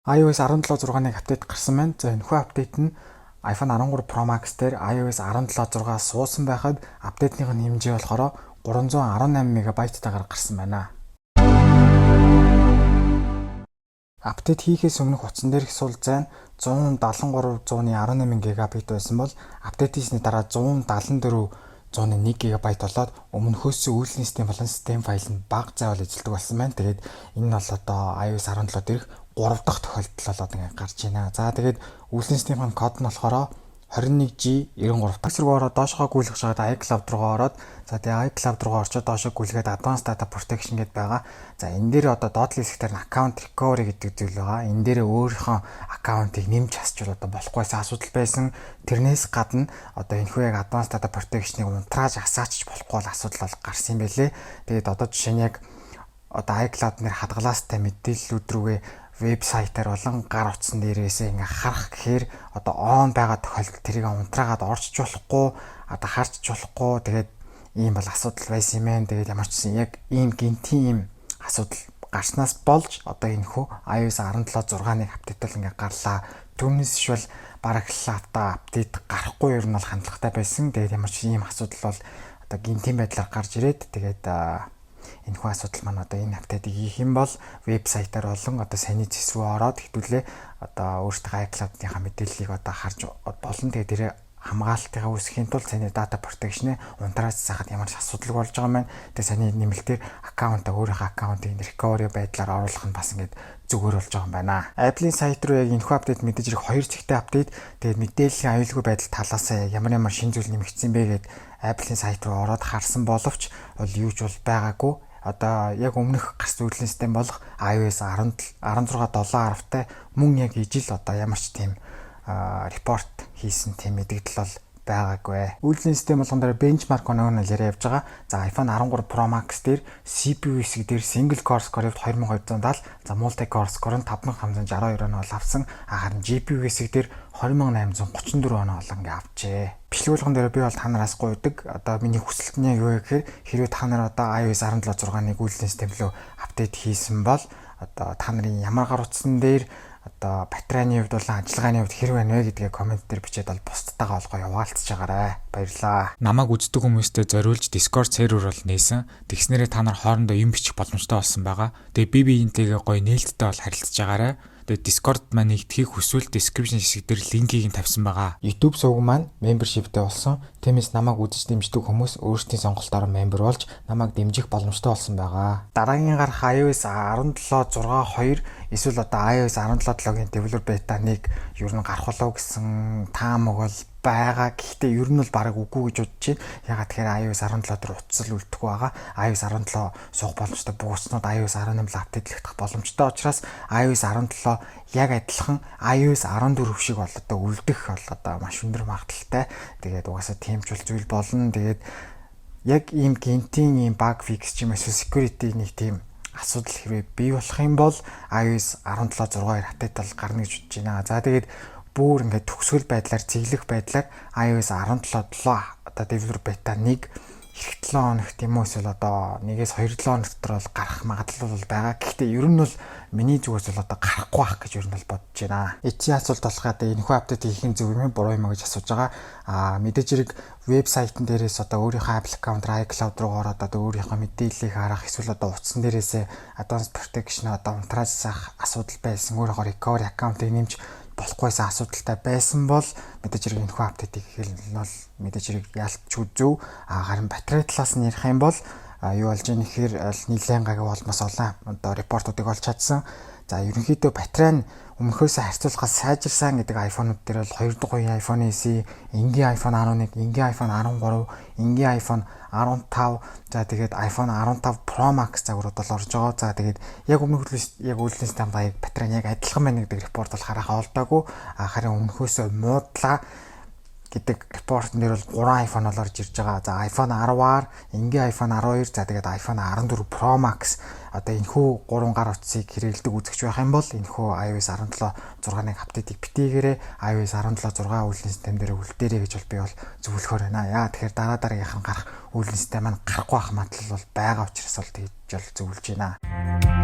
iOS 17.6-ны update гарсан байна. За, энэхүү update нь iPhone 13 Pro Max дээр iOS 17.6 суусан байхад update ных нь хэмжээ болохоор 318 мегабайттайгаар гарсан байна. Update хийхээс өмнөх утсан дээрх сул зай нь 173.18 гигабайт байсан бол update хийсний дараа 174.1 ГБ болоод өмнөхөөс үйлдлийн систем болон систем файл нь бага зай бол эзэлдэг болсон байна. Тэгээд энэ нь бол одоо iOS 17 дээрх 3 дахь тохиолдол болоод ингээд гарч байна. За, тэгээд үйлдлийн системийн код нь болохоор 21G 93. Такс руу ороод доошгоо гүйлгэж байгаад iCloud руугаа ороод, за, тэгээ iCloud руугаа орчоод доошоо гүйлгээд Advanced Data Protection гэдээ байгаа. За, энэ дээр одоо доод хэсгээр нь Account Recovery гэдэг зүйл байгаа. Энэ дээр өөрийнхөө аккаунтыг нэмж хасч одоо болохгүйсэн асуудал байсан. Тэрнээс гадна одоо энэхүү яг Advanced Data Protection-ыг унтрааж асаачч болохгүй бол асуудал бол гарсан юм байлээ. Тэгээд одоо жишээ нь яг одоо iCloud нэр хадгалаастай мэдээллүүд рүүгээ вебсайтаар болон гар утсан дээрээсээ ингээ харах гэхээр одоо on байгаа тохиолдолд тэрийг унтраагаад орчиж болохгүй, одоо харчж болохгүй, тэгээд ийм бол асуудал байсан юм байна. Тэгээд ямар ч гэсэн яг ийм гэнэтийн ийм асуудал гарснаас болж одоо энэ хүү iOS 17.6-ны update бол ингээ гарлаа. Түүнээс биш бол бараг л одоо update гарахгүй ер нь бол хандлагатай байсан. Тэгээд ямар ч ийм асуудал бол одоо гэнэтийн байдлаар гарч ирээд, тэгээд энэхүү асуудал маань одоо энэ update ыг хийх юм бол вебсайтаар болон одоо саяны цэс рүү ороод хэдүүлээ одоо өөртөө iCloud-ийнхаа мэдээллийг одоо харж болно. Тэгээд тэр хамгаалтыгаа үүсгэхийн тулд саяны data protection-ы унтрааж сахад ямар ч асуудалгүй болж байгаа юм байна. Тэгээ саяны нэмэлтээр аккаунтаа, өөрийнхөө аккаунтыг recovery байдлаар оруулах нь бас ингээд зүгээр болж байгаа юм байна. Apple-ийн сайт руу яг энэхүү update мэдээж хэрэг хоёр зэгтэй update. Тэгээд мэдээллийн аюулгүй байдал талаас яг ямар ямар шинэ зүйл нэмэгдсэн бэ гээд Apple-ийн сайт руу ороод харсан боловч бол юу ч бол байгаагүй. Одоо яг өмнөх гарсан үйлдлийн систем болох iOS 10 16 7.10-тай мөн яг ижил одоо ямар ч тийм report хийсэн тийм мэдээлэл бол байгаагүй. Үйлдлийн систем болгон дээр benchmark оног нь яриа явж байгаа. За, iPhone 13 Pro Max дээр CPU хэсэг дээр single core score-д 2270, за, multi core score нь 5562 оноо авсан. Харин GPU хэсэг дээр 20834 оноо бол ингээ авчээ. Бичлэг болгон дээр би бол та нараас гуйдаг. Одоо миний хүсэлт нь яг юу вэ гэхээр хэрвээ та нар одоо iOS 17.6-ны үйлдлийн систем рүү update хийсэн бол одоо та нарын ямар гар утсан дээр одоо батарейны хувьд болон ажиллагааны хувьд хэр байна вэ гэдгээ comment дээр бичээд бол бусдтайгаа олгоо яваалцж байгаарай. Баярлалаа. Намайг үздэг хүмүүстээ зориулж Discord сервер бол нээсэн. Тэгснээрээ та нар хоорондоо юм бичих боломжтой болсон байгаа. Тэгээ би биентэйгээ гоё нээлттэй бол харилцаж байгаарай. Тэгээ Discord маань нэгдэхийг хүсвэл description хэсэг дээр линкийг нь тавьсан байгаа. YouTube сувг маань membership-тэй болсон. Тиймээс намайг үзэж дэмждэг хүмүүс өөрсдийн сонголтоор member болж намайг дэмжих боломжтой болсон байгаа. Дараагийн гарах iOS 17.6.2 эсвэл одоо iOS 17.7-гийн developer beta 1 ер нь гарах болов гэсэн таамаг бол байгаа. Гэхдээ ер нь бол бараг үгүй гэж бодож байна. Яагаад тэгэхээр iOS 17 дээр утас л үлдэхгүй байгаа. iOS 17 суух боломжтой бүх утаснууд iOS 18 л update лэгдэх боломжтой учраас iOS 17 яг адилхан iOS 14 шиг бол одоо үлдэх бол одоо маш өндөр магадлалтай. Тэгээд угаасаа тийм ч бол зүйл болно. Тэгээд яг ийм гэнэтийн ийм bug fix ч юм эсвэл security нэг тийм асуудал хэрвээ бий болох юм бол iOS 17.6-аар update бол гарна гэж бодож байна. За, тэгээд бүр ингээд төгсгөл байдлаар, цэглэх байдлаар iOS 17.7 одоо developer beta 1 ирэх 7 хоногт юм уу эсвэл одоо 1-ээс 2 7 хоног дотор бол гарах магадлал бол байгаа. Гэхдээ ер нь бол миний зүгээс бол одоо гарахгүй байх гэж ер нь бол бодож байна. Эцсийн асуулт болохоор одоо энэхүү update хийх нь зөв юм уу, буруу юм уу гэж асууж байгаа. Аа, мэдээж хэрэг вебсайтн дээрээс одоо өөрийнхөө Apple account, iCloud руу ороод одоо өөрийнхөө мэдээллийг харах эсвэл одоо утсан дээрээсээ Advanced Protection одоо унтрааж заах асуудал байсан, өөрийнхөө recovery account-ыг нэмж болохгүйсэн асуудалтай байсан бол мэдээж хэрэг энэхүү update ыг хийх нь бол мэдээж хэрэг яалтч зөв. А харин батарей талаас нь ярих юм бол юу болж байгаа нэхэр нэлээд гайгүй болмоос олон одоо report уудыг олж чадсан. За, ерөнхийдөө батарей нь өмнөхөөсөө харьцуулахад сайжирсан гэдэг iPhone-ууд дээр бол 2 дахь үеийн iPhone SE, энгийн iPhone 11, энгийн iPhone 13, энгийн iPhone 15, за, тэгээд iPhone 15 Pro Max загварууд бол орж байгаа. За, тэгээд яг өмнөх яг үйлдлийн систем даяг батарей нь яг адилхан байна гэдэг report бол харахаа олдоогүй. А харин өмнөхөөсөө муудлаа гэдэг report н дээр бол 3 iPhone бол орж ирж байгаа. За, iPhone 10R, энгийн iPhone 12, за, тэгээд iPhone 14 Pro Max. Одоо энэхүү гурван гар утсыг хэрэглэдэг үзэгч байх юм бол энэхүү iOS 17 6-ны update ыг битгийгээрээ iOS 17 6 үйлдлийн систем дээр үлдээрэй гэж бол би бол зөвлөхөөр байна. Яа тэгэхээр дараа дараагийнх нь гарах үйлдлийн систем маань гарахгүй байх магадлал бол байгаа учраас бол тэгж бол зөвлөж байна.